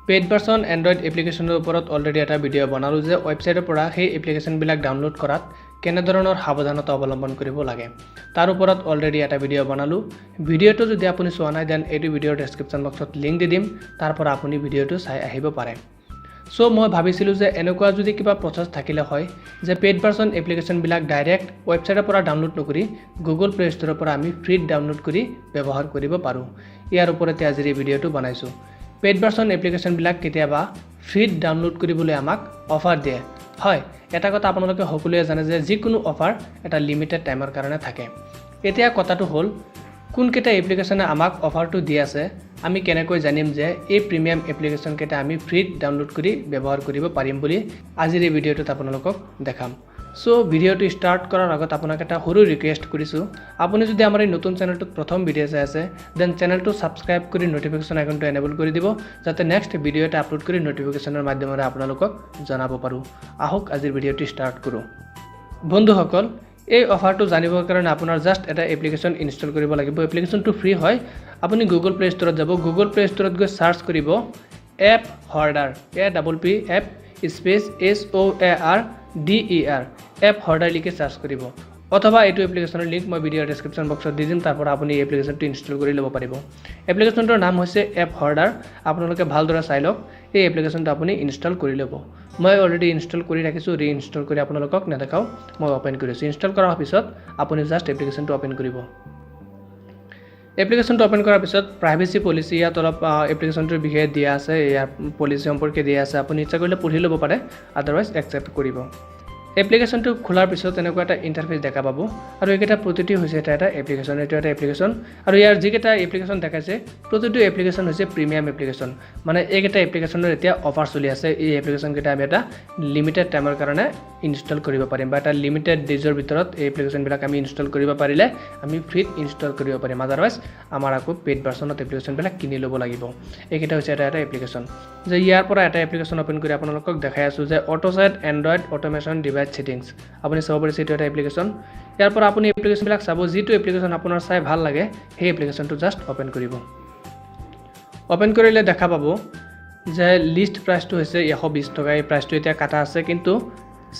Paid version Android এপ্লিকেশ্যনৰ ওপৰত already এটা video' বনালোঁ যে ৱেবছাইটৰ পৰা সেই এপ্লিকেশ্যনবিলাক ডাউনলোড কৰাত কেনেধৰণৰ সাৱধানতা অৱলম্বন কৰিব লাগে, তাৰ ওপৰত অলৰেডি এটা ভিডিঅ' বনালোঁ। ভিডিঅ'টো যদি আপুনি চোৱা নাই, then এইটো ভিডিঅ'ৰ ডেছক্ৰিপশ্যন বক্সত লিংক দি দিম, তাৰ পৰা আপুনি ভিডিঅ'টো চাই আহিব পাৰে। চ' মই ভাবিছিলোঁ যে এনেকুৱা যদি কিবা প্ৰচেছ থাকিলে হয় যে পেইড ভাৰ্চন এপ্লিকেশ্যনবিলাক ডাইৰেক্ট ৱেবছাইটৰ পৰা ডাউনলোড নকৰি গুগল প্লে ষ্ট'ৰৰ পৰা আমি ফ্ৰীত ডাউনলোড কৰি ব্যৱহাৰ কৰিব পাৰোঁ। ইয়াৰ ওপৰতে আজিৰ এই ভিডিঅ'টো বনাইছোঁ। পেইড ভাৰ্চন এপ্লিকেশ্যনবিলাক কেতিয়াবা ফ্ৰীত ডাউনলোড কৰিবলৈ আমাক অফাৰ দিয়ে। হয়, এটা কথা আপোনালোকে সকলোৱে জানে যে যিকোনো অফাৰ এটা লিমিটেড টাইমৰ কাৰণে থাকে। এতিয়া কথাটো হ'ল, কোনকেইটা এপ্লিকেশ্যনে আমাক অফাৰটো দি আছে, আমি কেনেকৈ জানিম যে এই প্ৰিমিয়াম এপ্লিকেশ্যনকেইটা আমি ফ্ৰীত ডাউনলোড কৰি ব্যৱহাৰ কৰিব পাৰিম বুলি আজিৰ এই ভিডিঅ'টোত আপোনালোকক দেখাম। চ' ভিডিঅ'টো ষ্টাৰ্ট কৰাৰ আগত আপোনাক এটা সৰু ৰিকুৱেষ্ট কৰিছোঁ। আপুনি যদি আমাৰ এই নতুন চেনেলটোত প্ৰথম ভিডিঅ' চাই আছে, then চেনেলটো ছাবস্ক্ৰাইব কৰি ন'টিফিকেশ্যন আইকনটো এনেবল কৰি দিব, যাতে নেক্সট ভিডিঅ' এটা আপলোড কৰি ন'টিফিকেশ্যনৰ মাধ্যমেৰে আপোনালোকক জনাব পাৰোঁ। আহক, আজিৰ ভিডিঅ'টো ষ্টাৰ্ট কৰোঁ। বন্ধুসকল, এই অফাৰটো জানিবৰ কাৰণে আপোনাৰ জাষ্ট এটা এপ্লিকেশ্যন ইনষ্টল কৰিব লাগিব। এপ্লিকেশ্যনটো ফ্ৰী হয়। আপুনি গুগল প্লে ষ্ট'ৰত যাব। গুগল প্লে ষ্ট'ৰত গৈ চাৰ্চ কৰিব app hoarder, A double P app space HOARDER, app hoarder লিখি চাৰ্চ কৰিব। অথবা এইটো এপ্লিকেশ্যনৰ লিংক মই ভিডিঅ' ডেছক্ৰিপশ্যন বক্সত দি দিম, তাৰ পৰা আপুনি এই এপ্লিকেশ্যনটো ইনষ্টল কৰি ল'ব পাৰিব। এপ্লিকেশ্যনটোৰ নাম হৈছে এপ হৰ্ডাৰ। আপোনালোকে ভালদৰে চাই লওক। এই এপ্লিকেশ্যনটো আপুনি ইনষ্টল কৰি ল'ব। মই অলৰেডি ইনষ্টল কৰি ৰাখিছোঁ, ৰি ইনষ্টল কৰি আপোনালোকক নেদেখাওঁ। মই অ'পেন কৰিছোঁ। ইনষ্টল কৰাৰ পিছত আপুনি জাষ্ট এপ্লিকেশ্যনটো অ'পেন কৰিব। এপ্লিকেশ্যনটো অ'পেন কৰাৰ পিছত প্ৰাইভেচি পলিচি, ইয়াত অলপ এপ্লিকেশ্যনটোৰ বিষয়ে দিয়া আছে, ইয়াৰ পলিচি সম্পৰ্কে দিয়া আছে। আপুনি ইচ্ছা কৰিলে পঢ়ি ল'ব পাৰে, আদাৰৱাইজ একচেপ্ট কৰিব। এপ্লিকেশ্যনটো খোলাৰ পিছত এনেকুৱা এটা ইণ্টাৰফেচ দেখা পাব আৰু এইকেইটা প্ৰতিটো হৈছে এটা এটা এপ্লিকেশ্যন। এইটো এটা এপ্লিকেশ্যন আৰু ইয়াৰ যিকেইটা এপ্লিকেশ্যন দেখাইছে, প্ৰতিটো এপ্লিকেশ্যন হৈছে প্ৰিমিয়াম এপ্লিকেশ্যন। মানে এইকেইটা এপ্লিকেশ্যনৰ এতিয়া অফাৰ চলি আছে। এই এপ্লিকেশ্যনকেইটা আমি এটা লিমিটেড টাইমৰ কাৰণে ইনষ্টল কৰিব পাৰিম বা এটা লিমিটেড ডেজৰ ভিতৰত এই এপ্লিকেশ্যনবিলাক আমি ইনষ্টল কৰিব পাৰিলে আমি ফ্ৰীত ইনষ্টল কৰিব পাৰিম। আদাৰৱাইজ আমাৰ আকৌ পেইড ভাৰ্চনত এপ্লিকেশ্যনবিলাক কিনি ল'ব লাগিব। এইকেইটা হৈছে এটা এটা এপ্লিকেশ্যন যে ইয়াৰ পৰা এটা এপ্লিকেশ্যন অ'পেন কৰি আপোনালোকক দেখাই আছোঁ যে অট'ছেট এণ্ড্ৰইড অট'মেশ্যন ডিভাইচ ছেটিংছ। আপুনি চাব পাৰিছে, এইটো এটা এপ্লিকেশ্যন। ইয়াৰ পৰা আপুনি এপ্লিকেশ্যনবিলাক চাব। যিটো এপ্লিকেশ্যন আপোনাৰ চাই ভাল লাগে, সেই এপ্লিকেশ্যনটো জাষ্ট অ'পেন কৰিব। অ'পেন কৰিলে দেখা পাব যে লিষ্ট প্ৰাইচটো হৈছে 120 টকা। এই প্ৰাইচটো এতিয়া কাটা আছে, কিন্তু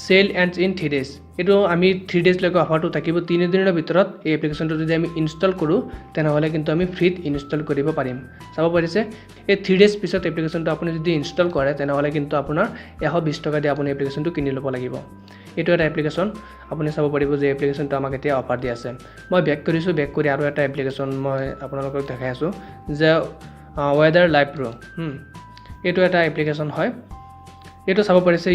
sale ends in 3 days। এইটো আমি 3 ডেজলৈকে অফাৰটো থাকিব। 3 দিনৰ ভিতৰত এই এপ্লিকেশ্যনটো যদি আমি ইনষ্টল কৰোঁ, তেনেহ'লে কিন্তু আমি ফ্ৰীত ইনষ্টল কৰিব পাৰিম। চাব পাৰিছে, এই 3 ডেজ পিছত এপ্লিকেশ্যনটো আপুনি যদি ইনষ্টল কৰে, তেনেহ'লে কিন্তু আপোনাৰ 120 টকা দি আপুনি এপ্লিকেশ্যনটো কিনি ল'ব লাগিব। এইটো এটা এপ্লিকেশ্যন। আপুনি চাব পাৰিব যে এপ্লিকেশ্যনটো আমাক এতিয়া অফাৰ দি আছে। মই বেক কৰিছোঁ। বেক কৰি আৰু এটা এপ্লিকেশ্যন মই আপোনালোকক দেখাই আছোঁ যে ৱেদাৰ লাইভ প্ৰ'। এইটো এটা এপ্লিকেশ্যন হয়। এইটো চাব পাৰিছে,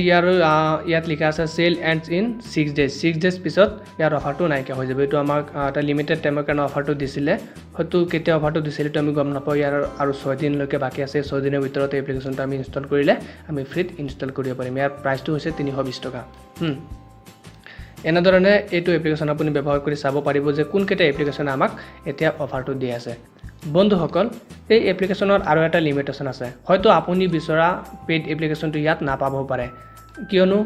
ইয়াত লিখা আছে sale ends in 6 days। 6 days পিছত ইয়াৰ অফাৰটো নাইকিয়া হৈ যাব। এইটো আমাক এটা লিমিটেড টাইমৰ কাৰণে অফাৰটো দিছিলে। হয়তো কেতিয়া অফাৰটো দিছিলে, এইটো আমি গম নাপাওঁ। ইয়াৰ আৰু 6 দিনলৈকে বাকী আছে। 6 দিনৰ ভিতৰত এই এপ্লিকেশ্যনটো আমি ইনষ্টল কৰিলে আমি ফ্ৰীত ইনষ্টল কৰিব পাৰিম। ইয়াৰ প্ৰাইচটো হৈছে 320 টকা। এনেধৰণে এইটো এপ্লিকেশ্যন আপুনি ব্যৱহাৰ কৰি চাব পাৰিব যে কোনকেইটা এপ্লিকেশ্যনে আমাক এতিয়া অফাৰটো দি আছে। বন্ধুসকল, এই এপ্লিকেশ্যনৰ আৰু এটা লিমিটেশ্যন আছে। হয়তো আপুনি বিচৰা পেইড এপ্লিকেশ্যনটো ইয়াত নাপাব পাৰে, কিয়নো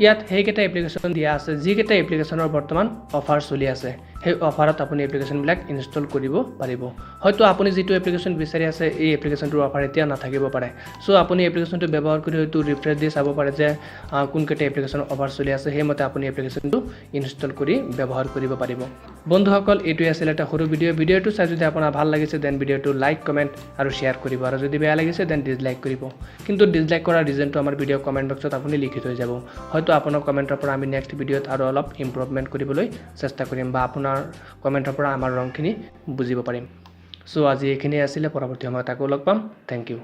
ইয়াত সেইকেইটা এপ্লিকেশ্যন দিয়া আছে যিকেইটা এপ্লিকেশ্যনৰ বৰ্তমান অফাৰ চলি আছে। সেই অফাৰত আপুনি এপ্লিকেশ্যনবিলাক ইনষ্টল কৰিব পাৰিব। হয়তো আপুনি যিটো এপ্লিকেশ্যন বিচাৰি আছে, এই এপ্লিকেশ্যনটোৰ অফাৰ এতিয়া নাথাকিব পাৰে। চ' আপুনি এপ্লিকেশ্যনটো ব্যৱহাৰ কৰি হয়তো ৰিফ্ৰেছ দি চাব পাৰে যে কোনকেইটা এপ্লিকেশ্যনৰ অফাৰ চলি আছে। সেইমতে আপুনি এপ্লিকেশ্যনটো ইনষ্টল কৰি ব্যৱহাৰ কৰিব পাৰিব। বন্ধুসকল, এইটোৱে আছিল এটা সৰু ভিডিঅ'। ভিডিঅ'টো চাই যদি আপোনাৰ ভাল লাগিছে, then ভিডিঅ'টো লাইক, কমেণ্ট আৰু শ্বেয়াৰ কৰিব আৰু যদি বেয়া লাগিছে, then dislike কৰিব। কিন্তু ডিছলাইক কৰাৰ ৰিজনটো আমাৰ ভিডিঅ' কমেণ্ট বক্সত আপুনি লিখি থৈ যাব। হয়তো আপোনাৰ কমেণ্টৰ পৰা আমি নেক্সট ভিডিঅ'ত আৰু অলপ ইম্প্ৰুভমেণ্ট কৰিবলৈ চেষ্টা কৰিম বা আপোনাৰ কমেণ্টৰ পৰা আমাৰ ৰংখিনি বুজিব পাৰিম। চ' আজি এইখিনিয়ে আছিলে। পৰৱৰ্তী সময়ত আকৌ লগ পাম। Thank U.